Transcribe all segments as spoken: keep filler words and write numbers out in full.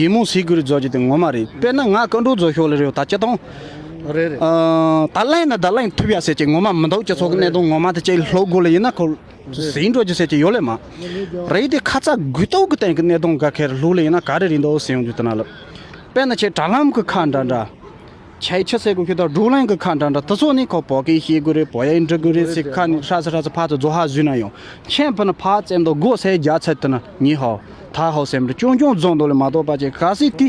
ཡིད་སྨོན་སེམས་ཁུར་རེ་རྫོགས་ཀྱི་དེ་ངོ་མ་རེད། དཔེར་ན་ང་སྐུ་མགྲོན་རྫོགས་ཤོག་ལེ་རེད། ད་སྤྱིར་བཏང་རེད་རེད། ཨ། ད་གླེང་ན་ད་གླེང་ཐུབ་ཡ་ཟེར་གྱི་ངོ་མ་མི་འདུག་སྤྱི་ཚོགས་ཀྱི་གནད་དོན་ངོ་མ་དེ་ཅིག་ལྷོད་དགོས་ལེ་ཡིན་ན་ཁོ་ཟིན་འགྲོ་རྒྱུ་ཟེར་གྱི་ཡོད་ལེ་མ་རེད། དེ་ཁ་ཚ་དགོས་གཏུག་གི་སྟེང་གི་གནད་དོན་འགའ་ཁེར་ལྷོད་ལེ་ཡིན་ན་ག་རེ་རེད་འདུག་ཟེར་ཡོང་རྒྱུ་དེ་ན་ལ། དཔེར་ན་ཁྱེད་དྲ་ལམ་གྱི་ཁ་འདྲ་འདྲ། ཁྱེད་ཆི་ཟེར་དགོས་ཁྱོད་ད་བགྲོ་གླེང་གི་ཁ་འདྲ་འདྲ་དེ་ཚོ་ནི་ཁོ་བོད་སྐད་ཤེས་དགོས་རེད། བོད་ཡིག་འབྲི་དགོས་རེད་ཟེར་ཁ་ནས་ཧྲ་ཚ་ཧྲ་ཚ་ཕར་ཚུར་རྫོགས་ཧ་བཟོས་ན་ཡང་ཁྱེད་ཕུ་ན་ཕར་བཙན་དུ་སྒོ་སེ་རྒྱ་ཚད་དུ་ན་ཉི་ཧོ་ད་ཧོ་སེམས་འདྲ་ཅུང་ཅུང་རྫོགས་འདུག་ལེ་མ་གཏོགས་པ་ཅིག་གལ་སྲིད་དེ་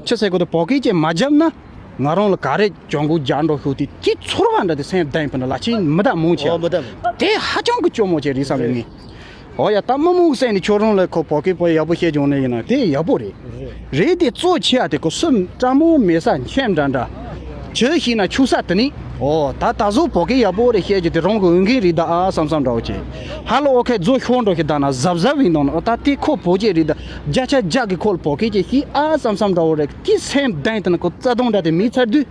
ཆི་ཟེར་དགོས་དེ་བོད་སྐད་ཅིག་མ་བརྒྱབ་ན། ང་རང་ལ་ག་རེ་གྱོང་གུན་རྒྱག་འགྲོ་ཤོག་དེ་དེ་ཚོར་བ་འདྲ་དེ་སེམས་གཏིང་ཕུ་ན་ལ་ཆེན་མི་དག་མང་ཆེ་ཨོ་མི་དག་དེ་ཧ་ཅང་གི་སྐྱོ་མོ་ཆེ་རེད་བསམ་ཡོད་ངེས། ཨོ་ཡ་ད་མི་མང་གི་སེམས་ནས་ཁྱོད་རང་ལ་ཁོ་བོད་སྐད་པོ་ཡག་པོ་བཤད་བྱུང་ནས་ཡིན་ན་དེ་ཡག་པོ་རེད། རེད་དེ་གཙོ་ཆེ་ཡ་དེ་ཁོ་སུ་སྤྲང་མོ་མེད་ས་མཁྱེན་འདྲ་འདྲ། ཆོས་ཤེས་ན་ཆུ་ས་དེ་ནི་ཨོ་ད་ད་གཟོད་བོད་སྐད་ཡག་པོ་རེད་བཤད་རྒྱུ་དེ་རང་གི་འོས་འགན་རེད་ད་ཨ་བསམ་བསམ་འདྲ་བོ་ཆེ། ཧ་ལོ་ཨོ་ཁེ་རྫོ་ཤོར་འགྲོ་ཞིག་ད་ན་གཟབ་གཟབ་ཡིན་དང་ཨོ་ད་དེ་ཁོ་བོད་སྐད་རེད་ད་བརྒྱ་ཆ་བརྒྱ་གི་ཁོ་ལ་བོད་སྐད་ཅིག་ཤེས་ཨ་བསམ་བསམ་འདྲ་བོ་རེད། དེ་སེམས་གཏིང་དུ་ན་ཁོ་རྩ་དོན་འདྲ་དེ་མི་ཚར་དུས།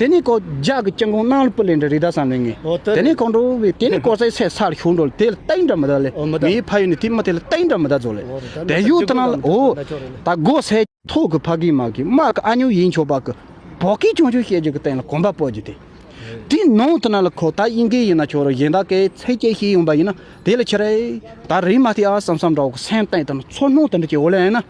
དེ་ནས་ཁོ་རྒྱ་གི་སྐྱབས་མགོན་གནམ་ལ་སྤུ་ལེན་འདྲ་རེད་ད་བསམ་ནས་ངས། ཨོ་དེ་དེ་ནས་རེད། ཁོང་ཁྲོ་བས་དེ་ནས་ཁོ་སའི་སའི་སར་ཤོར་འགྲོ་ལ་དེ་ལ་སྟེང་འདྲ་མི་ད་ལེ། ཨོ་མི་ད། ངའི་ཕ་ཡུལ་ནས་དེ་མི་དེ་ལ་སྟེང་འདྲ་མི་ད་ཚོ་ལེ། ཨོ་རེད་ད་དེ་ཡུལ་དེ་ན་ལ་ཨོ། ད་སྒོ་སའི་ཐོག་གི་ཕ་གི་མ་གི་མ་གི་ཨ་ཉོ་ཡིན་ཆོག་པ་གི་བོད་སྐད་ཆུང་ཆུང་བཤད་རྒྱུ་གི་སྟེང་ལ་གོམ་པ་སྤོ་རྒྱུ་དེ། དེ་ནང་དེ་ན་ལ་ཁོ་ད་དབྱིན་སྐད་ཡིན་ན་ཆོག་ར་གཞན་དག་གི་ཚིག་སྐད་ཤེས་ཡོང་པ་ཡིན་ན་དེ་ལ་ཁྱེད་རེ་ད་རེད་མ་དེ་ཨ་བསམ་བསམ་འདྲ་བོ་གི་སེམས་གཏིང་དེ་ན་ཚོར་སྣང་དེ་འདྲ་ཅིག་འོ་ལེ་ཡིན་ན་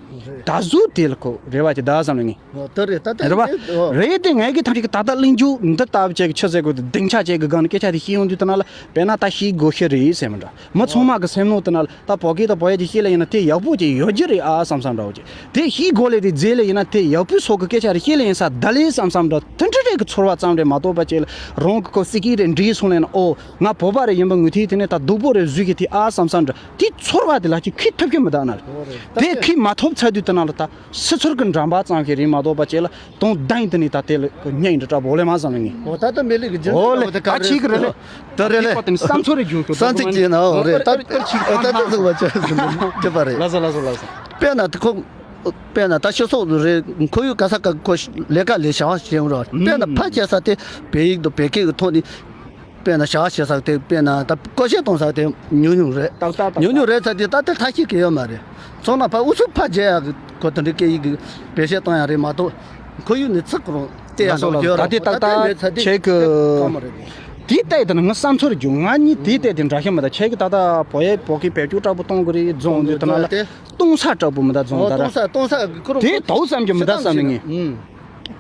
ད་གཟོད་དེ་ལ་ཁོ་རེ་བ་ཅིག་ད་བསམ་ལ་ངས། ཨོ་དེ་རེད་ད་ལྟ་རེད་བ། དེ་ཨོ། རེད་དེ་ངས་གི་ཐམས་ཅད་ཀྱི་ད་ལྟ་གླེང་རྒྱུ་འདི་ལྟ་བུ་བྱས་ཀྱི་ཆི་ཟེར་དགོས་དེ་སྡིངས་ཆ་བྱས་ཀྱི་སྒང་ནས་སྐད་ཆ་དེ་ཤེས་ཡོང་དུས་ད་ན་ལ་དཔེར་ན་ད་ཤེས་དགོས་ཤེས་རེད་ཟེར་མི་འདྲ་མི་ཚང་མ་གི་སེམས་ནང་དུ་ན་ལ་ད་བོད་སྐད་དང་བོད་ཡིག་ཅིག་ཤེས་ལེ་ཡིན་ན་དེ་ཡག་པོ་ཅིག་ཡོད་རྒྱུ་རེད་ཨ་བསམ་བསམ་འདྲ་བོ་ཅིག་དེ་ཤེས་དགོས་ལེ་རེད་མཛེས་ལེ་ཡིན་ན་དེ་ཡག་པོའི་སོག་གི་སྐད་ཆ་རེ་ཤེས་ལེ་ཡིན་ས་ད་ལེ་བསམ་བསམ་འདྲ་དེ་འདྲ་རེད་གི་ཚོར་བ་ཙམ་རེད་མ་གཏོགས་པ་ཅིག་ལ་རང་གི་ཁོ་སི་ཀི་རེ་འདྲིས་སོང་ལེ་ན་ཨོ་ང་བོད་པ་རེ་ཡིན་པ་ངོས་ཐིག་དེ་ནས་ད་སྡུག་པོ་རེ་བཟོས་ཀྱི་དེ་ཨ་བསམ་བསམ་འདྲ་དེ་ཚོར་བ་དེ་ལ་ཅིག་ཁི་ཐུབ་ཀྱི་མི་འདུག་ན་ལ་ཨོ་རེད་ད་དེ་ཁི་མ་ཐོབ་ཚར་དུས་ད་ན་ལ་ད། སྲིད་ཚོར་གྱི་འགྲམ་པ་ཙམ་ཞིག་རེད་མ་གཏོགས་པ་བཅས་ལ་དོན་དང་དེ་ནི་ད་དེ་ལ་གི་སྙིང་འདི་འདྲ་པོ་ལས་མ་བཟང་ལ་ངེས། འོ་ད་ལྟ་མི་ལི་གི་རྒྱུ་འོ་ལེ་ད་ཆིག་གི་རེད་ལེ། ད་རེད་ལེ། ཁོ་དེ་ནི་བསམ་ཚོར་རེ་རྒྱུ་ཁྱོད་བསམ་ཚིག་ཅེ་ན་འོ་རེད་ད། ད་ད་ད་ཟིག་བ་ཅེ་ཟིག་ཅེ་པ་རེད། ལ་ཟ་ལ་ཟ་ལ་ཟ། དཔེར་ན་ཁོ་དཔེར་ན་ད་ཤོ་སོག་རེད་ཁོ་ཡུ་ག་ས་ག་ཁོ་ལས་ཀ་ལས་བྱ་བ་བྱེད་རོགས་དཔེར་ན་ཕ་ཁྱེད་ས་དེ་བལ་ཡིག་དང་བལ་སྐད་ཀྱི་ཐོག་ནས། དཔེར་ན་བྱ་བ་བྱེད་ས་དེ་དཔེར་ན་ད་བཀོལ་སྤྱོད་གཏོང་ས་དེ་ཉུང་ཉུང་རེད། ཏག་ཏག་ཏག་ཉུང་ཉུང་རེད་ས་དེ་ད་དེ་ཐ་ཤི་གི་ཡོད་མ་རེད། ཚོང་ན་ཕ་ཨུ་ཚུགས་ཕ་རྒྱལ་ཡག་གི་གོ་དེ་འདྲའི་སྐད་ཡིག་གི་བེད་སྤྱོད་གཏོང་ཡག་རེད་མ་གཏོགས་ཁོ་ཡུལ་ནས་ཚིག་གོ་རུང་བལྟས་ཡག་འདྲ་ཡོད་རེད། ད་དེ་ཏག་ཏག་ད་དེ་ཁྱེད་ཀྱི་དེ་ལྟས་དེ་ན་ང་བསམ་ཚོར་རྒྱུ་ང་གཉིས་དེ་ལྟས་དེ་འདྲ་ཤ་མི་ད་ཁྱེད་ཀྱི་ད་ལྟ་བོད་ཡིག་བོད་སྐད་བེད་སྤྱོད་དྲག་པོ་གཏོང་གི་རེད་རྫོང་འདི་ད་ན་ལ་གཏོང་ས་དྲག་པོ་མི་ད་རྫོང་ད་ར་གཏོང་ས་གཏོང་ས་གི་ཁོ་རུང་དེ་དོག་བསམ་རྒྱུ་མི་ད་བསམ་ནས་ངས།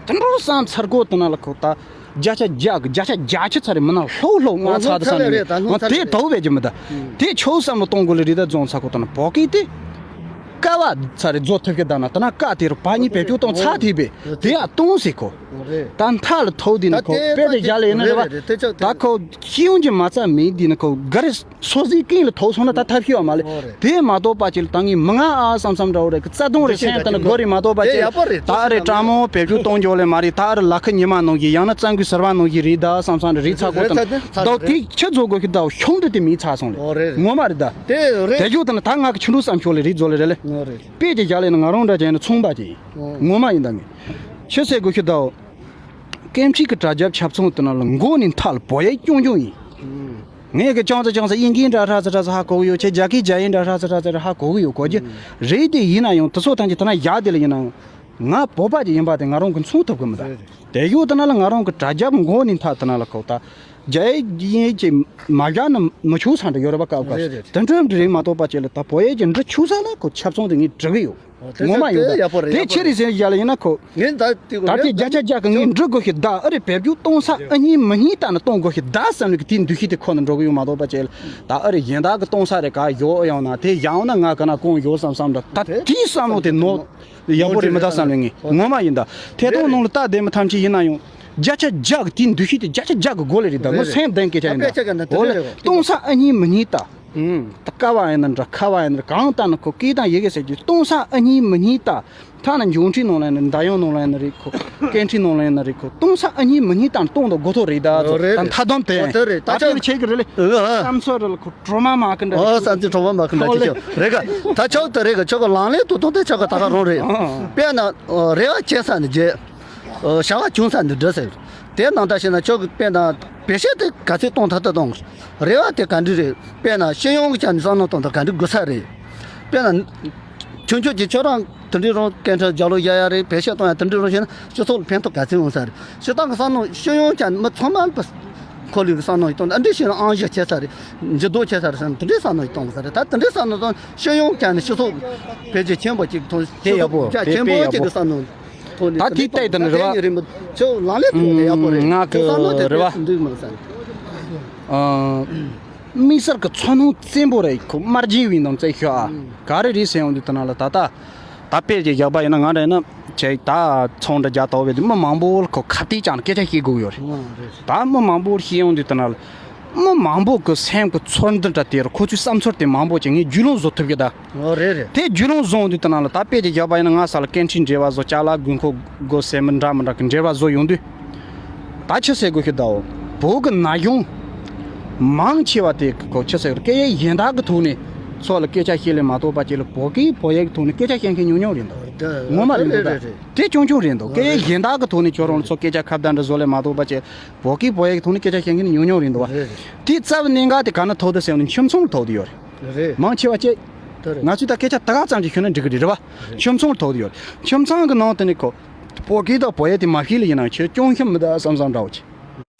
དེ་འདྲ་བསམ་ཚར་གོ་དེ་ན་ལ་ཁོ་ད་བརྒྱ་ཆ་བརྒྱ་གི་བརྒྱ་ཆ་བརྒྱ་ཆ་ཚར་རེ་མི་ན་ལྷོག་ལྷོག་ང་ཚ་དེ་བསམ་ནས་ང་དེ་དོག་བས་ཀྱི་མི་ད་དེ་ཆོག་བསམ་ལ་གཏོང་དགོས་ལེ་རེད་ད་རྫོང་ཚ་གོ་དེ་ན་བོད་སྐད་དེ་ཀ་བ་ཚར་རེ་རྫོགས་ཐུབ་ཀྱི་ད་ན་དེ་ན་ཀ་དེ་རུ་བ་གཉིས་བེད་སྤྱོད་གཏོང་ཚར་དེ་བས་དེ་ཡང་གཏོང་སྲིད་གོ་ད་མཐའ་ལ་ཐོག་དེ་ན་ཁོ་དཔེ་དེ་རྒྱ་ལ་ཡིན་ན་རེད་བ་ད་ཁོ་ཤེས་ཡོན་གྱི་མ་རྩ་མེད་དེ་ན་ཁོ་ག་རེ། སོ་སོའི་རྐྱེན་ལ་ཐོག་སོང་ན་ད་ཐབས་ཤེས་ཡོད་མ་རེད། ཨོ་རེད། དེ་མ་གཏོགས་པ་ཅིག་ལ་ད་ངས་མི་ང་ཨ་བསམ་བསམ་འདྲ་བོ་རེད་གི་རྩ་དོན་རེད་སེམས་ལྟ་ན་དགོས་རེད་མ་གཏོགས་པ་ཅིག་ལ་ད་ཨ་རེད་དྲང་མོ་བེད་སྤྱོད་གཏོང་རྒྱུ་ལས་མ་རེད་ད་ཨ་རེད་ལ་ཁ་ཉི་མ་ནང་བཞིན་ཡང་ན་གཙང་གི་ཟུར་པ་ནང་བཞིན་རེད་ད་བསམ་བསམ་རེད་རེད་ཚ་གོ་ད་ད་དེ་ཁྱི་ཚོ་དགོས་ཤི་ད་ཤོང་དུ་དེ་མི་ཚ་སོང་ལེ་ངོ་མ་རེད་ད་དེ་རེད་དེ་རྒྱུ་ད་ན་ད་ང་གི་ཆུ་འགྲོ་བསམ་ཤོག་ལེ་རེད་རྫོ་ལེ་རེད་ལེ་ཨོ་རེད། དཔེ་ཅིག་བཞག་ལེ་ན་ང་རང་འདྲ་བྱས་ན་ཚོང་པ་ཅིག་ཡིན་ངོ་མ་ཡིན་ད་ངས་ཆི་ཟེར་དགོས་ཤི་ད། སྐད་འཕྲིན་གྱི་དྲ་རྒྱ་ཁྱབ་ཚང་དུ་ན་ལ་མགོ་ནས་མཐའ་ལ་བོད་ཡིག་རྐྱང་རྐྱང་ཡིན། ངས་ཀྱི་ཅང་ཙེ་ཅང་ཙེ་དབྱིན་སྐད་འདྲ་ཧྲ་ཙེ་ཧྲ་ཙེ་ཧ་གོ་གི་ཡོད་ཁྱེད་རྒྱ་སྐད་རྒྱ་ཡིག་འདྲ་ཧྲ་ཙེ་ཧྲ་ཙེ་ཧ་གོ་གི་ཡོད་གོ་རྒྱུ་རེད་དེ་ཡིན་ན་ཡང་དེ་ཚོ་ཐམས་ཅད་དེ་ན་ཡག་དེ་ལ་ཡིན་ན་ཡང་ང་བོད་པ་ཅིག་ཡིན་པ་དེ་ང་རང་གི་མཚོན་ཐུབ་གི་མི་འདུག་དེ་ཡོད་དེ་ན་ལ་ང་རང་གི་དྲ་རྒྱ་མགོ་ནས་མཐའ་དེ་ན་ལ་ཁོ་ད་རྒྱ་ཡིག་ཅིག་མ་བཞག་ན་མི་ཆོག་ས་འདྲ་ཡོད་རེད་པ་སྐབས་སྐབས་དེ་འདྲ་འདྲ་རེད་མ་གཏོགས་པ་ཅིག་ལ་ད་བོད་ཡིག་ཅིག་འབྲི་ཆོག་ས་ལ་ཁོ་ཁྱབ་ཚང་དེ་ངས་འབྲི་གི་ཡོད། ངོ་མ་ཡིན་ད། དེ་ཕྱི་རེ་ཟེར་ཡ་ལ་ཡིན་ན་ཁོ། ད་དེ་བརྒྱ་ཆ་བརྒྱ་གི་ངས་འབྲི་དགོས་ཤི་ད་ཨ་རེ་བེད་སྤྱོད་གཏོང་ས་ཨ་ཉིན་མི་ཉིན་ལྟ་ན་གཏོང་དགོས་ཤི་ད་བསམ་ནས་གི་དེའི་འདུ་ཤེས་དེ་ཁོ་ན་འགྲོ་གི་ཡོད་མ་གཏོགས་པ་བྱས་ལ་ད་ཨ་རེ་གཞན་དག་གི་གཏོང་ས་རེ་ག་ཡོད་ཡང་ན་དེ་ཡང་ན་ང་ག་ན་གོང་ཡོད་བསམ་བསམ་འདྲ་ད་དེའི་བསམ་བློ་དེ་ནོར་ཡག་པོ་རེད་མི་ད་བསམ་ནས་ངས་ངོ་མ་ཡིན་ད་ཐད་གཏོང་ནང་ལ་ལྟ་བསྡད་མི་ཐམས་ཅད་ཡིན་ན་ཡང་བརྒྱ་ཆ་བརྒྱ་གི་དེའི་འདུ་ཤེས་དེ་བརྒྱ་ཆ་བརྒྱ་གི་སྒོ་ལ་རེད་ད་ངོ་སེམས་ལྡན་སྐད་ཆ་ཡིན་ད་འོ་ལ་གཏོང་ས་ཨ་ཉིན་མི་ཉིན་ལྟ། ད་ཀ་བ་ཡིན་ན་འདྲ་ཁ་བ་ཡིན་ན་འདྲ་གང་ལྟ་ན་ཁོ་སྐད་དང་ཡི་གེ་ཟེར་རྒྱུ་གཏོང་ས་ཨ་ཉིན་མི་ཉིན་ལྟ། ཐ་ན་འབྱུང་འཕྲིན་ནང་ལ་ཡིན་ན་འདར་ཡོང་ནང་ལ་ཡིན་ན་རེད་ཁོ་སྐད་འཕྲིན་ནང་ལ་ཡིན་ན་རེད་ཁོ་གཏོང་ས་ཨ་ཉིན་མི་ཉིན་ལྟ་གཏོང་དང་དགོས་ཐོག་རེད་ད་ཚོ་ད་མཐའ་སྡོམ་དེ་ད་ཁྱེད་ཁྱེད་ཀྱི་རེད་ལེ་བསམ་ཚོད་རེད་ལ་ཁོ་གྲོ་མ་མ་ཀི་འདྲ་ཨོ་བསམ་ཚོད་གྲོ་མ་མ་ཀི་འདྲ་ཁྱེད་ཁྱེད་རེད་ག་ད་ཆོག་ད་རེད་ག་ཆོག་ག་ལང་ལེ་ཏུ་གཏོང་དེ་ཆོག་ག་ད་ག་རང་རེད་དཔེར་ན་རེ་བ་བྱེད་ས་ནི་རྗེས། བྱ་བ་བྱུང་ས་འདི་འདྲ་ཟེར། དེ་ནང་ལྟར་བྱས་ན་ཁྱོད་ཀྱི་དཔེར་ན་བེད་སྤྱོད་དེ་ག་ཚོད་གཏོང་ཐུབ་ཐུབ་གཏོང་། རེ་བ་དེ་ག་འདྲ་རེད། དཔེར་ན་སྤྱི་ཡོངས་ཀྱི་ཆ་ནས་བསམ་བློ་གཏོང་ཐུབ་ག་འདྲ་དགོས་ས་རེད། དཔེར་ན། ཁྱོད་ཁྱོད་ཀྱིས་ཁྱོད་རང་དེ་འདྲའི་རང་སྐད་འཕྲིན་རྒྱག་ལོ་ཡ་ཡ་རེད། བེད་སྤྱོད་གཏོང་ཡ་དེ་འདྲའི་རང་བྱས་ན་སྤྱི་ཚོགས་ལ་ཕན་ཐོགས་ག་ཚོད་ཡོང་ས་རེད། སྤྱི་བཏང་གི་བསམ་མནོ་སྤྱི་ཡོངས་ཀྱང་མི་ཚང་མ་ལ་ཁོར་ཡུག་གི་བསམ་མནོ་ཡིས་གཏོང་ཨ་འདྲ་བྱས་ན་ཨང་བཞི་ཆེ་ས་རེད། འགྱུར་ལྡོག་ཆེ་ས་རེད་བསམ་དེ་འདྲའི་བསམ་མནོ་ཡིས་གཏོང་གི་ས་རེད། ད་དེ་འདྲའི་བསམ་མནོ་གཏོང་སྤྱི་ཡོངས་ཀྱང་ནི་སྤྱི་ཚོགས་འཕེལ་རྒྱས་ཆེན་པོ་ཅིག་གཏོང་དེ་ཡག་པོ། སྤྱི་ཚོགས་རྒྱ་ཆེན་པོ་ཅིག་གི་བསམ་མནོ་ཐོག་ནས་ད་དེ་ལྟ་ཡི་ད་ནི་རེད་བ། ཁྱོད་ལག་ལེན་ཐོག་ནས་ཡག་པོ་རེད། ང་གི་བསམ་མནོ་དེ་རེད་བ། འདུག་མ་བསམ། ཨ། དམིགས་བསལ་གྱི་ཚོར་སྣང་བཙན་པོ་རེད། ཁོ་དམར་རྗེན་བའི་ནང་བཙན་ཤོག་ཨ། ག་རེ་རེད་ཟེར་ཡོང་དུས་དེ་ན་ལ་ད་ལྟ་ད་དཔེ་ཅིག་བཞག་པ་ཡིན་ན་ང་འདྲ་ཡིན་ན་ཁྱེད་ད་ཚོང་འདྲ་རྒྱག་ཐོག་བས་དེ་མི་མང་པོ་ལ་ཁོ་ཁ་གཏད་བཅག་ནས་སྐད་ཆ་བཤད་དགོས་ཡོད་རེད། ད་མི་མང་པོ་ལ་བཤད་ཡོང་དུས་དེ་ན་ལ་མི་མང་པོ་གི་སེམས་ཀྱི་ཚོར་འདུ་འདྲ་དེ་རུ་ཁོ་ཚོའི་བསམ་ཚུལ་དེ་མང་པོ་ཅིག་ངས་རྒྱུས་ལོན་བཟོ་ཐུབ་ཀྱི་ད། ཨོ་རེད་རེད། དེ་རྒྱུས་ལོན་བཟོ་ཡོང་དུས་དེ་ན་ལ་ད་དཔེ་ཅིག་བཞག་པ་ཡིན་ན་ང་ས་ལ་སྐད་འཕྲིན་འབྲེལ་བ་བཟོ་ཅ་ལག་དགོས་མཁོ་དགོས་ཟེར་མི་འདྲ་མི་འདྲ་གི་འབྲེལ་བ་བཟོ་ཡོང་དུས། ད་ཆི་ཟེར་དགོས་ཤེས་དའོ། བོད་ཀྱི་ན་གཞོན་མང་ཆེ་བ་དེ་གོ་ཆི་ཟེར་སྐད་ཡིག་གཞན་དག་གི་ཐོག་ནས་ཚོགས་ལ་སྐད་ཆ་བཤད་ལེ་མ་གཏོགས་པ་ཅིག་ལ་བོད་སྐད་བོད་ཡིག་གི་ཐོག་ནས་སྐད་ཆ་བཤད་མཁན་ཉུང་ཉུང་རེད་འདུག། ངོ་མ་རེད་འདུག་ད། དེ་ཆུང་ཆུང་རེད་འདུག། སྐད་ཡིག་གཞན་དག་གི་ཐོག་ནས་ཁྱོད་རང་ཚོ་སྐད་ཆ་ཁ་བརྡ་འདྲ་བཟོ་ལེ་མ་གཏོགས་པ་ཅིག་བོད་སྐད་བོད་ཡིག་གི་ཐོག་ནས་སྐད་ཆ་བཤད་མཁན་ཉུང་ཉུང་རེད་འདུག་བ། དེ་རྩ་བའི་གནད་འགག་དེ་ག་ན་ཐོགས་འདུག་ཟེར་ན་ཁྱིམ་ཚང་ལ་ཐོགས་འདུག་ཡོད་རེད། མང་ཆེ་བ་ཅིག་ང་ཚོས་ད་སྐད་ཆ་ད་ག་ཙམ་ཅིག་ཤོད་ན་འགྲིག་གི་རེད་རེད་བ། ཁྱིམ་ཚང་ལ་ཐོགས་འདུག་ཡོད་རེད། ཁྱིམ་ཚང་གི་ནང་དེ་ནས་ཁོ། བོད་སྐད་དང་བོད་ཡིག་དེ་མ་ཤེས་ལ་ཡིན་ན་ཁྱོད་སྐྱོན་ཤམ་མི་ད་བསམ་བསམ་འདྲ་བོ་ཆེ།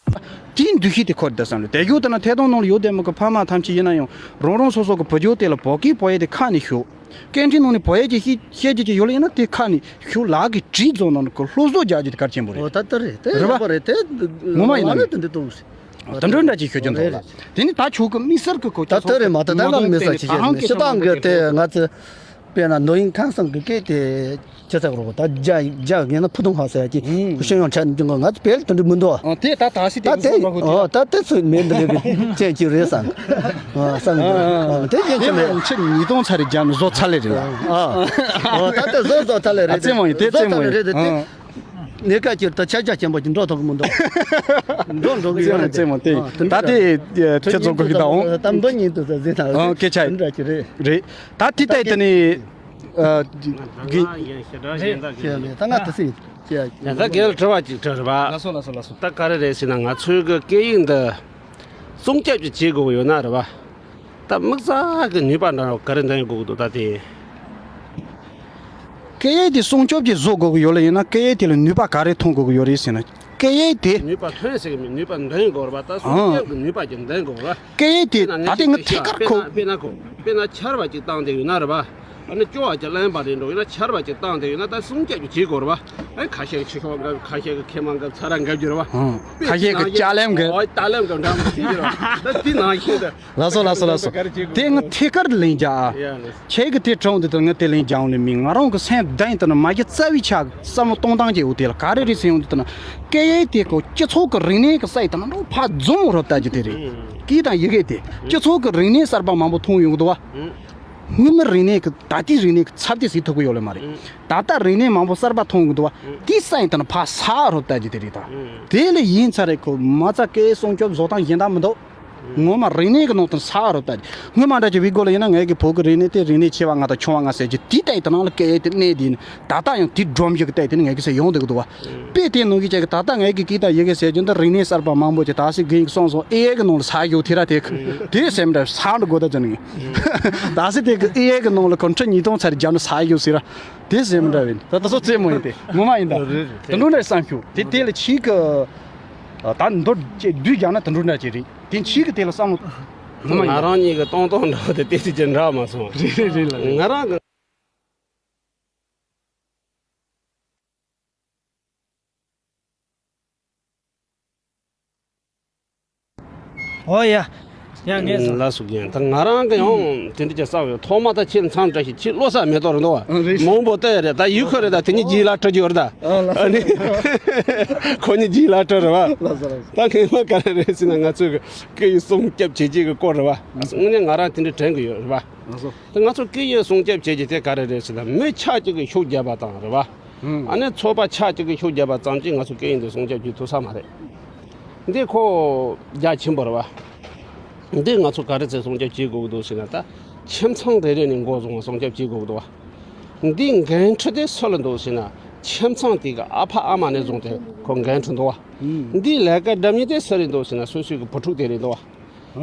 དེའི་འདུ་ཤེས་དེ་འཁོར་བསྡད་བསམ་རེད། དེ་རྒྱུ་དེ་ན་ཐད་གཏོང་ནང་ལ་ཡོད་བསྡད་མི་གི་ཕ་མ་ཐམས་ཅད་ཡིན་ན་ཡང་རང་རང་སོ་སོ་གི་བུ་ཆུང་དེ་ལ་བོད་སྐད་བོད་ཡིག་དེ་ཁ་ནས་ཤོད། སྐད་འཕྲིན་ནང་ནས་བོད་ཡིག་ཅིག་ཤེས་ཤེས་རྒྱུ་ཅིག་ཡོད་ལ་ཡིན་ན་དེ་ཁ་ནས་ཤོད། ལག་གི་བྲིས་རྫོང་ནང་ནས་ཁོ་སློབ་གསོ་རྒྱག་རྒྱུ་དེ་གལ་ཆེན་པོ་རེད། ཨོ་ད་ལྟ་རེད་དེ་རེད་བ། ཡག་པོ་རེད་དེ། ངོ་མ་ཡིན་ན་ངོ་མ་ནི་དེ་འདྲ་གཏོང་ཞིག། དེ་འདྲ་འདྲ་ཅིག་ཤོད་ཀྱི་འདུག་ལ། དེ་ནི་ད་ཆོག་གི་དམིགས་བསལ་གི་གོ་ད་ལྟ་རེད་མ་ད་ད་ལ་དམིགས་བསལ་ཅིག་ཤོད་ནས་སྤྱི་བཏང་གི་དེ་ང་ཚོ། དཔེར་ན་མདོ་དབྱིངས་ཁང་གསུམ་གྱི་སྐད་དེ་ཅི་ཟེར་རོ། ད་རྒྱ་རྒྱ་ངན་ན་ཕུ་ཐུང་ཧ་ཟེར་གྱི་ཤེས་ཡོན་ཆ་འདི་ང་ཚོ་བལ་དུ་འདི་མི་འདུག་ཨ། དེ་ད་ད་སི་ད་དེ་དེ་ཨོ་ད་དེ་ཚོ་མེད་འདི་ལས་ཅན་གྱི་རེད་བསམ། ཨ་བསམ་གི་འདུག་ཨ། དེ་ཡིན་གྱི་མེད། ཆེ་ཉིས་སྟོང་ཚར་རེ་རྒྱ་ནི་བཟོ་ཚར་ལེ་རེད། ཨ་ཨོ་ད་དེ་བཟོ་བཟོ་ཚར་ལེ་རེད། ཨ་ཙེ་མོ་ཡིན་དེ་ཙེ་མོ་ཡིན། རེད་དེ། ནས་ཀ་ཅིར་ད་ཆ་རྒྱ་ཆེན་པོ་ཅིག་འགྲོ་ཐུབ་ཀྱི་མི་འདུག། འགྲོ་འགྲོ་གི་ཡོད་རེད་ཙེ་མོ་དེ། ད་དེ་ཁྱེད་ཚོ་གོ་གི་ད་འོང་། ད་འདི་ཉིད་དུ་ཟ་ཟིན་ད་ཨ་སྐད་ཆ་འདྲ་ཅིག་རེད། རེད། ད་དེ་ལྟ་ཡི་ད་ནི། ཨ། གི། ད་ང་དེ་སྲིད་ཀྱི། ཡ་ད་རྒན་ལ་དྲི་བ་ཅིག་དྲི་རེད་བ། ལགས་སོ་ལགས་སོ་ལགས་སོ། ད་ག་རེ་རེད་ཟེར་ན་ང་ཚོའི་གི་སྐད་ཡིག་འདི་སྲུང་སྐྱོབ་ཅིག་བྱེད་དགོས་ཡོད་ན་རེད་བ། ད་དམིགས་བསལ་གི་ནུས་པ་འདྲ་བ་ག་རེ་འདོན་དགོས་ཀྱི་འདུག་ད་དེ། སྐད་ཡིག་དེ་སྲུང་སྐྱོབ་ཅིག་བཟོ་དགོས་ཀྱི་ཡོད་ལ་ཡིན་ན་སྐད་ཡིག་དེ་ལ་ནུས་པ་ག་རེ་ཐོན་དགོས་ཀྱི་ཡོད་རེད་ཟེར་ན། སྐད་ཡིག་དེ། ནུས་པ་ཐོན་ཟེར་གི་མིན། ནུས་པ་འདོན་དགོས་རེད་བ། ད་སྲུང་ཨང་སྐྱོབ་ཀྱི་ནུས་པ་ཅིག་འདོན་དགོས་རེད་བ། སྐད་ཡིག་དེ་ད་ལྟ་ངས་ཐད་ཀར་ཁོ། དཔེར་ན་དཔེར་ན་ཁོ་དཔེར་ན་ཆར་པ་ཅིག་བཏང་བསྡད་ཡོད་ན་རེད་བ། ཨ་ནི་སྐྱོ་བ་ཅིག་གླེན་པ་རེད་འགྲོ་ཡོད་ན་ཆར་པ་ཅིག་བཏང་བསྡད་ཡོད་ན་ད་སྲུང་སྐྱོབ་ཅིག་བྱེད་དགོས་རེད་བ། ཨ་ནི་ཁ་ཤས་ཀྱི་ཕྱི་ཤོག་འགབ། ཁ་ཤས་ཀྱི་མཁལ་མ་འགབ། ཚ་ར་འགབ་རྒྱུ་རེད་བ། ཨང་། ཁ་ཤས་ཀྱི་ལྕགས་ལེམ་འགབ། ཨོ་ལྕགས་ལེམ་འགབ་འདྲ་མི་ཤེས་རྒྱུ་རེད་བ། ད་དེ་ནང་བཞིན་དུ། ལགས་སོ་ལགས་སོ་ལགས་སོ། དེ་ང་ཐད་ཀར་ལན་རྒྱག་ཨ། ཡ་ལགས་སོ། ཁྱེད་ཀྱི་དེ་དྲངས་དུས་ད་ང་དེ་ལན་རྒྱག་འོང་ནི་མིན། ང་རང་གི་སེམས་གཏིང་དུ་ན་མ་གཞི་རྩ་བའི་ཆ་བསམ་བློ་གཏོང་སྟངས་ཀྱི་འོ་དེ་ལ་ག་རེ་རེད་ཟེར་ཡོང་དུས་ད་ན་སྐད་ཡིག་དེ་ཁོ་སྤྱི་ཚོགས་ཀྱི་རིག་གནས་ཀྱི་ས་ཡི་ད་ན་འགྲོ་ཕར་རྫོང་རབ་ལྟ་རྒྱུ་དེ་རེད། སྐད་དང་ཡི་གེ་དེ་སྤྱི་ཚོགས་ཀྱི་རིག་གནས་གསར་པ་མང་པོ་མཐོང་ཡོང་གི་འདུག་བ། སྔོན་མའི་རིག་གནས་ཀྱི་ད་ལྟའི་རིག་གནས་ཀྱི་ཚབ་དེ་ཟིག་ཐུབ་ཀྱི་ཡོད་ལེ་མ་རེད། ད་ལྟ་རིག་གནས་མང་པོ་གསར་པ་མཐོང་གི་འདུག་བ། དེའི་ས་ཡི་ད་ན་ཕར་ས་རུ་ལྟ་རྒྱུ་དེ་རེད་ད། དེ་ལས་ཡིན་ཚར་རེད་ཁོ་མ་རྩ་སྐད་སྲུང་སྐྱོབ་བཟོ་སྟངས་གཞན་དག་མི་འདུག། ངོ་མ་རིག་གནས་ཀྱི་ནང་དུ་ས་རུ་ལྟ་རྒྱུ། སྔོན་མ་འདྲ་ཅིག་བི་གོ་ལ་ཡིན་ན་ངས་ཀྱི་བོད་ཀྱི་རིག་གནས་དེ་རིག་གནས་ཆེ་བ་ང་དང་ཆུང་བ་ང་ཟེར་རྒྱུ་དེ་ལྟ་ཡི་ད་ན་ལ་སྐད་དེ་གནས་དེ་ཡིན། ད་ལྟ་ཡང་དེ་སྒྲོམ་གཞི་གི་ལྟ་ཡི་དེ་ནི་ངས་ཀྱི་ཟེར་ཡོང་བསྡད་ཀྱི་འདུག་བ། དཔེ་དེ་ནང་གི་ཅིག་གི་ད་ལྟ་ངས་ཀྱི་སྐད་དང་ཡི་གེ་ཟེར་རྒྱུ་འདི་རིག་གནས་གསར་པ་མང་པོ་ཅིག་ད་སི་གིན་གསུངས་སོང་ཨེ་ཨེ་གི་ནང་ལ་ས་ཡོད་དེ་ར་དེ་གི་དེ་སེམས་འདྲ་ས་འདྲ་དགོས་ད་ཅན་གི། ད་སི་དེ་གི་ཨེ་ཨེ་གི་ནང་ལ་ཁོ་ཁྲི་ཉིས་སྟོང་ཚར་རྒྱབ་ན་ས་ཡོད་ཟེར་ར། དེ་སེམས་འདྲ་བས་ད་ད་སོ་རྩེད་མོ་ཡིན་ཏེ་ངོ་མ་ཡིན་ད། རེད་རེད། དེ་འགྲོ་འདྲ་བསམ་ཤུགས་དེ་དེ་ལ་ཕྱིས་གི། ད་མདོར་བསྡུས་རྒྱག་ན་དེ་འགྲོ་འདྲ་ཅིག་རེད། དེ་ཕྱིས་གི་དེ་ལ་བསམ་བློ། ངོ་མ་ཡིན། ང་རང་གཉིས་ཀྱི་གཏོང་སྟངས་འདྲ་བོ་དེ་ཏོག་ཙམ་ཅིག་འདྲ་མ་སོང་། རེད་རེད་རེད་ལ་རེད། ང་རང་གི་ཨོ་ཡ། ཡ་ངས་སོ། ལགས་སོ་རྒན། ད་ང་རང་གི་ཡང་དེ་འདྲ་ཅིག་བསམ་ཡོད། ཐོག་མ་ད་ཁྱེད་མཚམས་འདྲ་ཞིག་ཁྱེད་བློ་བཟང་མེ་ཏོག་རེད་འདུག་བ། ཨ་རེད། མང་པོ་བལྟས་ཡོད་རེད། ད་ཡུལ་ཁོ་རེད། ད་དེ་གཉིས་རྗེས་ལ་འགྲོ་རྒྱུ་རེད་ད། ཨ་ལགས་སོ། ཨ་ནི་ཁོ་གཉིས་རྗེས་ལ་འགྲོ་རེད་བ། ལགས་སོ་ལགས་སོ། ད་ངས་མ་ག་རེ་རེད་ཟེར་ན་ང་ཚོའི་སྐད་ཡིག་སྲུང་སྐྱོབ་བྱེད་ཀྱི་གི་སྐོར་རེད་བ། དངོས་གནས་ང་རང་དེ་འདྲ་དྲན་གི་ཡོད་རེད་བ། ལགས་སོ། ད་ང་ཚོ་སྐད་ཡིག་སྲུང་སྐྱོབ་བྱེད་ཀྱི་དེ་ག་རེ་རེད་ཟེར་ན་མི་ཆ་གཅིག་གིས་ཤུགས་བརྒྱབ་པ་དང་རེད་བ། ཨ་ནི་ཚོགས་པ་ཆ་གཅིག་གིས་ཤུགས་བརྒྱབ་པ་ཙམ་གྱིས་ང་ཚོ་སྐད་ཡིག་འདི་སྲུང་སྐྱོབ་བྱེད་ཐུབ་ས་མ་རེད། འདི་ཁོ་རྒྱ་ཆེན་པོ་རེད་བ། འདི་ང་ཚོ་ག་རེ་ཚེ་སྲུང་སྐྱོབ་བྱེད་དགོས་ཀྱི་འདུག་ཟེར་ན་ད་ཁྱིམ་ཚང་རེ་རེ་ནས་འགོ་བཟུང་བ་སྲུང་སྐྱོབ་བྱེད་དགོས་ཀྱི་འདུག་བ། འདིའི་འགན་འཁྲི་དེ་སུ་ལ་འདུག་ཟེར་ན་ཁྱིམ་ཚང་དེ་གི་ཨ་ཕ་ཨ་མ་ནས་བཟུང་སྟེ་ཁོ་འགན་འཁྲི་འདུག་བ། འདིའི་ལས་ཀ་སྒྲུབ་མཁན་དེ་སུ་རེད་འདུག་ཟེར་ན་སོ་སོའི་གི་བུ་ཕྲུག་དེ་རེད་འདུག་བ། ད་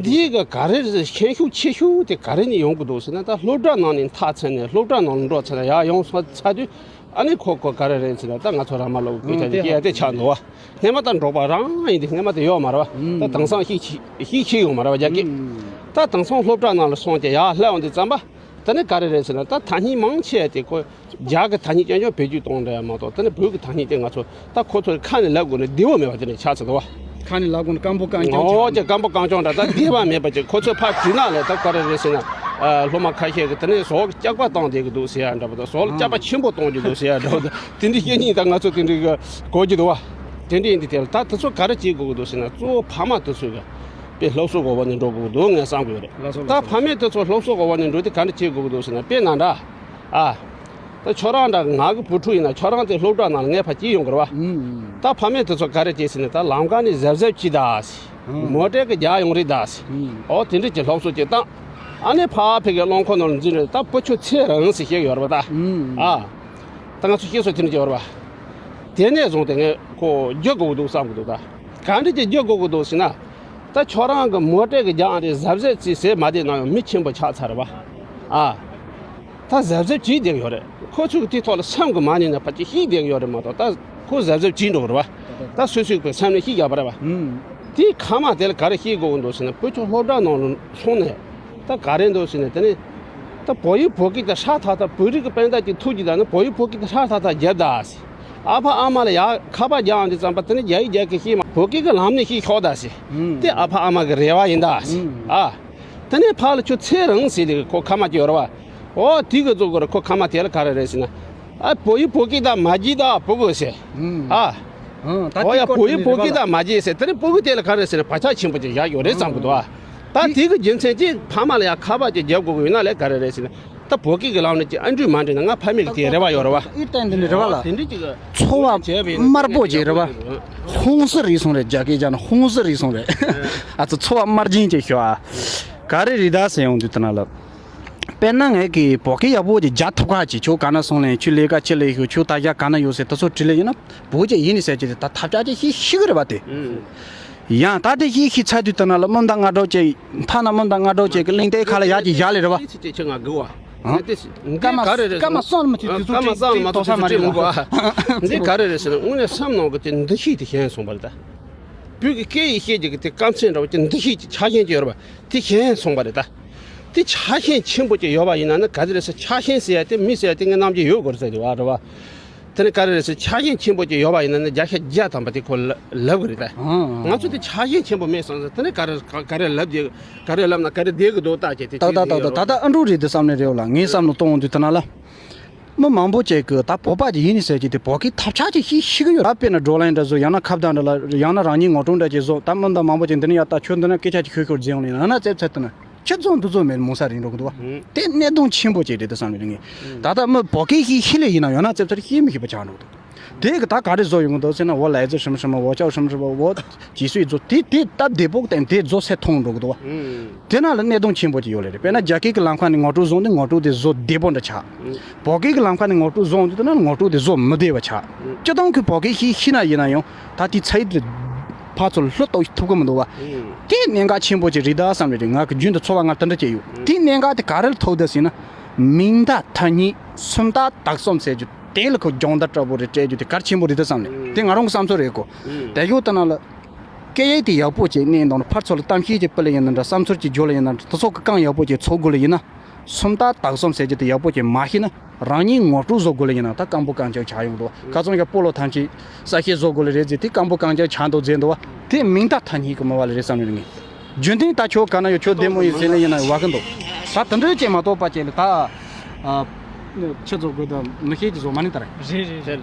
འདིའི་གི་ག་རེ་རེད། ཤན་ཤུགས་ཆེ་ཤོས་དེ་ག་རེ་ནས་ཡོང་གི་འདུག་ཟེར་ན། ད་སློབ་གྲྭ་ནང་ནས་མཐར་ཕྱིན་ནས་སློབ་གྲྭ་ནང་ལ་འགྲོ་ཚར་ནས་ཡར་ཡོང་ཚར་དུས། ཨ་ནི་ཁོ་ཁོ་ག་རེ་རེད་ཟེར་ན། ད་ང་ཚོ་ར་མ་ལོ་སྐད་ཆ་དེ་སྐད་དེ་ཆགས་འདུག་བ། སྔས་མ་ད་འབྲོག་པ་རང་ཡིན་དུས། སྔས་མ་དེ་ཡོད་མ་རེད་བ། ད་དེང་སང་ཤེས་ཤེས་ཤེས་ཡོང་མ་རེད་བ། རྒྱ་སྐད། ད་དེང་སང་སློབ་གྲྭ་ནང་ལ་སོང་སྟེ་ཡར་སླེབས་ཡོང་དུས་ཙམ་པ། ད་ནི་ག་རེ་རེད་ཟེར་ན། ད་ཐ་སྙད་མང་ཆེ་དེ་ཁོ་རྒྱ་གི་ཐ་སྙད་རྐྱང་རྐྱང་བེད་སྤྱོད་གཏོང་འདྲ་ཡ་མ་གཏོགས། ད་ནི་བོད་ཀྱི་ཐ་སྙད་དེ་ང་ཚོ་ད་ཁོ་ཚོའི་ཁ་ནས་ལབ་དགོས་ན་བདེ་བོ་མེད་པ་དེ་འདྲ་ཆགས་ཚར་འདུག་བ། ཁ་ནས་ལབ་དགོས་ན་སྐམ་པོ་རྐང་རྐྱང་ཆགས། ཨོ་ཅེ། སྐམ་པོ་རྐང་རྐྱང་འདྲ། ད་བདེ་བ་མེད་པ་ཅིག། ཁོ་ཚོས་ཕར་དྲིས་ན་ལས། ད་ག་རེ་རེད་ཟེར་ན། ཨ། སློབ་མ་ཁ་ཤས་ཀྱིས་དེ་ནས་ཟོག་སྐྱག་པ་བཏང་བསྡད་ཀྱི་འདུག་ཟེར་ཡ་འདྲ་པོ་དང་། ཟོག་སྐྱག་པ་ཆེན་པོ་གཏོང་གི་འདུག་ཟེར་ཡ་འདྲ་པོ་དང་། དེ་འདྲའི་བཤད་ཉིན་ད་ང་ཚོ་དེ་འདྲའི་གི་གོ་གི་འདུག་བ། དེ་འདྲ་ཡིན་དུས་དེ་ལ་ད་དེ་ཚོ་ག་རེ་བྱེད་དགོས་ཀྱི་འདུག་ཟེར་ན། གཙོ་བོ་ཕ་མ་དེ་ཚོས་གི་དཔེ་སློབ་གསོ་གི་འོག་ནས་འགྲོ་དགོས་ཀྱི་འདུག་ངས་བསམ་གི་ཡོད་རེད། ལགས་སོ། ད་ལགས་སོ། ཕ་མས་དེ་ཚོ་སློབ་གསོ་གི་འོག་ནས་འགྲོ་དུས་ག་འདྲ་བྱེད་དགོས་ཀྱི་འདུག་ཟེར་ན། དཔེར་ན་འདྲ། ཨ། ད་ཁྱོད་རང་འདྲ་ང་གི་བུ་ཕྲུག་ཡིན་ན། ཁྱོད་རང་དེ་སློབ་གྲྭ་ནང་ལ་ངས་ཕར་སྐྱེལ་ཡོང་གི་རེད་བ། ཨུམ། ད་ཕ་མས་དེ་ཚོ་ག་རེ་བྱེད་ཟེར་ན། ད་ལམ་ཁ་ནས་གཟབ་གཟབ་བྱེད་ད་ཟེར། ཨུམ། མོ་ཊ་གིས་རྒྱག་ཡོང་རེད་ད་ཟེར། ཨུམ། ཨོ་དེ་འདྲ་གྱི་སློབ་གསོ་ཅིག་བཏང་། ཨ་ནི་ཕར་ཕ་གི་རླངས་འཁོར་ནང་ལ་འཛུལ་ནས། ད་བུ་ཁྱོད་ཚེ་རིང་ཟེར་བཤད་ཡོད་རེད་བ་ད། ཨུམ། ཨ། ད་ང་ཚོ་བཤད་སྲོལ་དེ་འདྲ་ཅིག་ཡོད་རེད་བ། དེ་ནས་བཟུང་སྟེ་ངས་ཁོ་བརྒྱུད་དགོས་ཀྱི་འདུག་བསམ་གྱི་འདུག་ད། ག་འདྲ་ཅིག་བརྒྱུད་དགོས་ཀྱི་འདུག་ཟེར་ན། ད་ཁྱོད་རང་གི་མོ་ཊ་གིས་རྒྱག་རེད། གཟབ་གཟབ་བྱེད་ཟེར་མ་བསྡད་ན་ཡང་མི་ཆེན་པོ་ཆགས་ཚར་བ། ཨ། ད་གཟབ་གཟབ་བྱེད་བསྡད་ཀྱི་ཡོད་རེད། ཁོ་ཚོས་དེའི་ཐོག་ལ་སེམས་ཀྱི་མ་ཉན་ནས་ཕར་ཅིག་བཤད་བསྡད་ཀྱི་ཡོད་རེད་མ་གཏོགས། ད་ཁོ་གཟབ་གཟབ་བྱེད་འགྲོ་གི་རེད་བ། ད་སོ་སོའི་བསམ་བློ་བཤད་རྒྱག་པ་རེད་བ། ཨུམ། དེའི་ཁ་མ་དེ་ལ་ག་རེ་བཤད་དགོས་ཀྱི་འདུག་ཟེར་ན། བུ་ཁྱོད་སློབ་གྲྭ་ནང་ལ་སོང་ནས་ད་ག་རེ་འདུག་ཟེར་ན། དེ་ནས་ད་བོད་ཡིག་བོད་སྐད་དེ་ཧྲ་ཐག་ཐག། བོད་རིགས་ཀྱི་དཔེ་མཛོད་ཅིག་ཐུག་རྒྱུ་ད་ནི་བོད་ཡིག་བོད་སྐད་དེ་ཧྲ་ཐག་ཐག་རྒྱབ་ད་ཟེར། ཨ་ཕ་ཨ་མ་ལ་ཡར་ཁ་པར་རྒྱག་ཡོང་དུས་ཙམ་པ། དེ་ནི་རྒྱ་ཡིག་རྒྱ་སྐད་བཤད་མ། བོད་སྐད་ཀྱི་ལམ་ནས་བཤད་ཤོག་ད་ཟེར། ཨུམ། དེ་ཨ་ཕ་ཨ་མ་གི་རེ་བ་ཡིན་ད་ཟེར། ཨུམ། ཨ། དེ་ནས་ཕར་ལ་ཁྱོད་ཚེ་རིང་ཟེར་དེ་ཁོ་ཁ་མ་ཅིག་ཡོད་རེད་བ། ཨོ་དེ་གི་བཟོ་དགོས་རེད། ཁོ་ཁ་མ་དེ་ལ་ག་རེ་རེད་ཟེར་ན། ཨ། བོད་ཡིག་བོད་སྐད་ད་མ་བརྗེད་ད་སྤུ་གུ་ཟེར། ཨུམ། ཨ། ཨང་། ད་ཨོ་ཡ། དེ་སྐོར་བོད་ཡིག་དེ་བོད་སྐད་རེད་བ་ད་ལ། མ་བརྗེད་ཟེར། དེ་ནི་སྤུ་གུ་དེ་ལ་ག་རེ་ཟེར་ན། བག་ཆགས་ཆེན་པོ་ཅིག་བཞག་ཡོད་རེད་བསམ་གི་འདུག་ཨ། ད་དེ་གི་རྒྱུ་མཚན་གྱིས་ཕ་མ་ལ་ཡང་ཁ་པར་ཅིག་རྒྱབ་དགོས་ཀྱི་ཡོད་ན་ལས་ག་རེ་རེད་ཟེར་ན། ད་བོད་སྐད་ཀྱི་ལམ་ནས་ཅིག་ཨ་འགྲུལ་མ་འགྲིག་ན། ང་ཕ་མེས་ཀྱི་དེ་རེ་བ་ཡོད་རེད་བ། ཨི་ཏན་དེ་འདྲ་རེད་བ་ལ། དེ་འདྲ་ཅིག་གི་འཚོ་བ་བྱས་པ་ཡིན་དམར་པོ་ཅིག་རེད་བ། ཧོང་སི་རེད་སོང་རེད། རྒྱ་སྐད་བྱས་ན་ཧོང་སི་རེད་སོང་རེད། ཨ་ཙི། འཚོ་བ་དམར་རྗེན་ཅིག་ཤོག་ཨ། ག་རེ་རེད་ད་ཟེར་ཡོང་དུས་དེ་ན་ལ། དཔེར་ན་ངས་ཀྱི་བོད་སྐད་ཡག་པོ་ཅིག་རྒྱག་ཐུབ་ཁ་ཅིག། ཁྱོད་ག་ན་སོང་ལེ། ཁྱོད་ལས་ཀ་ཅི་ལས་ཤོག་ཁྱོད་ད་ཡ་ག་ན་ཡོད་ཟེར་དེ་ཚོ་དྲིས་ལེ་ཡིན་ན། བོད་ཀྱི་ཡིན་ནི་ཟེར་གྱི་དེ་ད་ཐབས་ཆག་ཅིག་ཤེས་ཤེས་གི་རེད་བ་དེ། ཨུམ། ཡང་ད་དེ་ཤེས་ཤེས་ཚར་དུས་དེ་ན་ལ་སྨན་བདག་སྔ་དྲོ་ཅིག། ཐ་ན་སྨན་བདག་སྔ་དྲོ་ཅིག་གི་གླིང་རྟའི་ཁ་ལ་ཡར་ཅིག་བཞག་ལེ་རེད་བ། ཨང་། ཨང་། འདི་ག་རེ་རེད་ཟེར་ན། སྐར་མ་སྲང་མ་ཐུབ་དུས་ཚོད་ཅིག་ཅིག་དོགས་ས་མ་རེད་ལ། འདི་ག་རེ་རེད་ཟེར་ན། དངོས་གནས་སེམས་ནང་གི་དེ་འདུ་ཤེས་དེ་ཞན་སོང་བ་རེད་ད། བོད་ཀྱི་སྐད་ཡིག་ཤེས་ཀྱི་གི་དེ་སྐམ་སེ་འདྲ་བོ་ཅིག། འདུ་ཤེས་ཀྱི་ཆགས་ཞེན་ཅིག་ཡོད་རེད་བ། དེ་ཞན་སོང་བ་རེད་ད། དེ་ཆགས་ཞེན་ཆེན་པོ་ཅིག་ཡོད་པ་ཡིན་ན་ནི་ག་རེ་རེད་ཟེར། ཆགས་ཞེན་ཟེར་ཡ་དེ་མི་ཟེར་ཡ་དེ་ངའི་རྣམ་འགྱུར་ཡོད་དགོས་རེད་ཟེར་དེ་བ་རེད་བ། དེ་ནི་ག་རེ་རེད་ཟེར། ཆགས་ཞེན་ཆེན་པོ་ཅིག་ཡོད་པ་ཡིན་ན་ནི་བརྒྱ་ཆ་བརྒྱ་ཐམ་པ་དེ་ཁོ་ལབ་ལབ་གི་རེད་ད། ཨང་། ང་ཚོ་དེ་ཆགས་ཞེན་ཆེན་པོ་མེད་སོང་ཟེར། དེ་ནི་ག་རེ་ག་ག་རེ་ལབ་རྒྱུ། ག་རེ་ལབ་ན་ག་རེ་བསྡད་གི་འདུག་ད་ཅེས་དེ། ད་ད་ད་ད་ད་ད་ཨ་འབྲུག་རེད་དེ་བསམ་ནས་རེད་བ་ལ། ངའི་བསམ་བློ་གཏོང་འོང་དུས་དེ་ན་ལ། མི་མང་པོ་ཅིག་གིས་ད་བོད་པ་ཅིག་ཡིན་ནི་ཟེར་གྱི་དེ་བོད་སྐད་ཐབས་ཆག་ཅིག་ཤེས་ཤེས་གི་ཡོད། ད་དཔེར་ན་བགྲོ་གླེང་འདྲ་བཟོ། ཡང་ན་ཁ་བརྡ་འདྲ་ལ། ཡང་ན་རང་ཉིད་ངོ་སྤྲོད་འདྲ་ཅིག་བཟོ། ད་མི་འདི་མང་པོ་ཅིག་འདི་ནས་ཡར་ད་ཁྱོད་འདི་ན་སྐད་ཆ་ཅིག་ཤོད་ཤོད་རྫི་ཡོང་ལེ། ཡང་ན་ཙེབ་ཚད་དེ་ན། ཁྱེད་ཚོ་འདི་ཚོ་མེད་མོ་ས་རིང་འགྲོ་གི་འདུག་བ། ཨང་། དེ་གནད་དོན་ཆེན་པོ་ཅིག་རེད་དེ་བསམ་ནས་ངས། ཨང་། ད་ལྟ་མི་བོད་སྐད་ཤེས་ཤེས་ལེ་ཡིན་ན་ཡང་ན་ཙེབ་ཚད་ཤེས་མི་ཤེས་པ་ཆགས་འགྲོ་གི་འདུག། དེ་གི་ད་ག་རེ་བཟོ་ཡོང་གི་འདུག་ཟེར་ན། 我来自什么什么，我叫什么什么，我几岁 བཟོ། དེ་དེ་སྟབས་བདེ་པོ་བསྟན་དེ་བཟོ་ས་མཐོང་འགྲོ་གི་འདུག་བ། ཨང་། དེ་ན་ལ་གནད་དོན་ཆེན་པོ་ཅིག་ཡོད་ལེ་རེད། དཔེར་ན་རྒྱ་སྐད་ཀྱི་ལམ་ཁ་ནས་ངོ་སྤྲོད་བཟོ་དུས་ངོ་སྤྲོད་དེ་བཟོ་བདེ་པོ་འདྲ་ཆགས། ཨང་། བོད་སྐད་ཀྱི་ལམ་ཁ་ནས་ངོ་སྤྲོད་བཟོ་དུས་དེ་ན་ངོ་སྤྲོད་དེ་བཟོ་མི་བདེ་བ་ཆགས། ཨང་། སྤྱིར་བཏང་གི་བོད་སྐད་ཤེས་ཤེས་ན་ཡིན་ན་ཡང་ད་དེ་ཚད་དེ་ཕར་ཚུར་ལྷོད་གཏོང་ཐུབ་ཀྱི་མི་འདུག་བ། ཨང་། དེ་གནད་འགག་ཆེན་པོ་ཅིག་རེད་ད་བསམ་ནས་རེད། ང་གི་རྒྱུན་དུ་འཚོ་བ་ང་དེ་འདྲ་བྱས་ཡོད། ཨང་། དེ་གནད་འགག་དེ་ག་རེ་ལ་ཐུག་ད་ཟེར་ན། མིང་བརྡ་ཐ་སྙད་སུམ་རྟགས་དག་གསུམ་ཟེར་རྒྱུ་དེ་ལ་ཁོ་སྦྱོང་བརྡར་འདྲ་པོ་རེ་སྤྲད་རྒྱུ་དེ་གལ་ཆེན་པོ་རེད་ད་བསམ་ནས། ཨང་། དེ་ང་རང་གི་བསམ་ཚུལ་རེད་གོ། ཨང་། དེ་ཡོད་ད་ན་ལ། སྐད་ཡིག་དེ་ཡག་པོ་བྱས་ནས་འདང་ཕར་ཚུར་ལ་གཏམ་བཤད་ཅིག་སྤེལ་ལེ་ཡིན་ན་འདྲ། བསམ་ཚུལ་ཅིག་བརྗོད་ལེ་ཡིན་ན་འདྲ། དེ་ཚོ་གི་རྐང་ཡག་པོ་བྱས་ཚོགས་དགོས་ལེ་ཡིན་ན། སུམ་རྟགས་དག་གསུམ་ཟེར་རྒྱུ་དེ་ཡག་པོ་བྱས་མ་ཤེས་ན། རང་ཉིད་ངོ་སྤྲོད་བཟོ་དགོས་ལེ་ཡིན་ན་ད་སྐམ་པོ་རྐང་རྐྱང་ཆགས་ཡོང་འདུག། ཁ་སང་ཡ་སྤོ་ལོ་ཐམས་ཅད་གསལ་བཤད་བཟོ་དགོས་ལེ་རེད་ཟེར། དེ་སྐམ་པོ་རྐང་རྐྱང་ཆགས་འདུག་ཟེར་འདུག་བ། དེ་མིང་བརྡ་ཐ་སྙད་ཀྱི་མི་བ་ལེ་རེད་བསམ་ཡོད་ངས། རྒྱུན་ལྡན་ད་ཁྱོད་ག་ན་ཡོད། ཁྱོད་བདེ་མོ་ཡིན་ཟེར་ལེ་ཡིན་ན་བ་གི་འདུག། ད་དེ་འདྲ་ཅིག་མ་གཏོགས་པ་ཅིག་ལ་ད། ཨ། ཁྱེད་ཚོ་དགོས་ད་མི་ཤེས་ཀྱི་བཟོ་མ་ནི་ད་རེད། རེད་རེད་རེད།